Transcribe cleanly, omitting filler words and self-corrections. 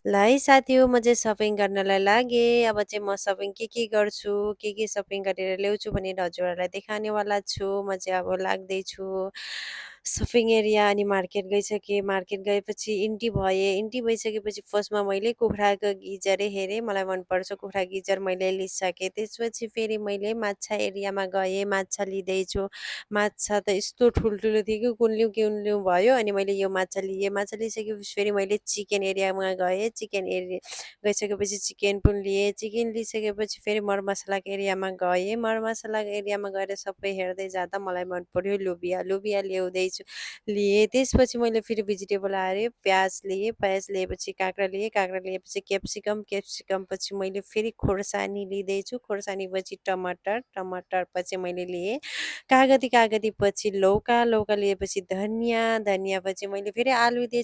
ल है साथी हो म चाहिँ सपिङ गर्नलाई लागेँ। अब चाहिँ म सपिङ के गर्छु, के सपिङ गरेर ल्याउँछु भनेर हजुरहरूलाई देखाउनेवाला छु। म चाहिँ अब लाग्दैछु सपिङ एरिया अनि मार्केट गइसकेँ। मार्केट गएपछि इन्टी भएँ। इन्टी भइसकेपछि फर्स्टमा मैले कुखुराको गिजरै हेरेँ। मलाई मनपर्छ कुखुरा गिजर मैले लिइसकेँ। त्यसपछि फेरि मैले माछा एरियामा गएँ। माछा लिँदैछु। माछा त यस्तो ठुल्ठुलो थियो कि कुन्लिउँ भयो अनि मैले यो माछा लिएँ। माछा लिइसकेपछि फेरि मैले चिकन एरियामा गएँ। चिकन एरिया गइसकेपछि चिकन पनि लिएँ। चिकन लिइसकेपछि फेरि मरमसलाको एरियामा गएँ। मरमसलाको एरियामा गएर सबै हेर्दै जाँदा मलाई मन पर्यो लोबिया। लोबिया लिएँ। त्यसपछि मैले फेरि भेजिटेबल हालेँ। प्याज लिएँ। प्याज लिएपछि काँक्रा लिएँ। काँक्रा लिएपछि क्याप्सिकम। क्याप्सिकम पछि मैले फेरि खोर्सानी लिँदैछु। खोर्सानी पछि टमाटर। टमाटर पछि मैले लिएँ कागती पछि लौका। लौका लिएपछि धनियाँ। धनियाँ पछि मैले फेरि आलु दिएँ।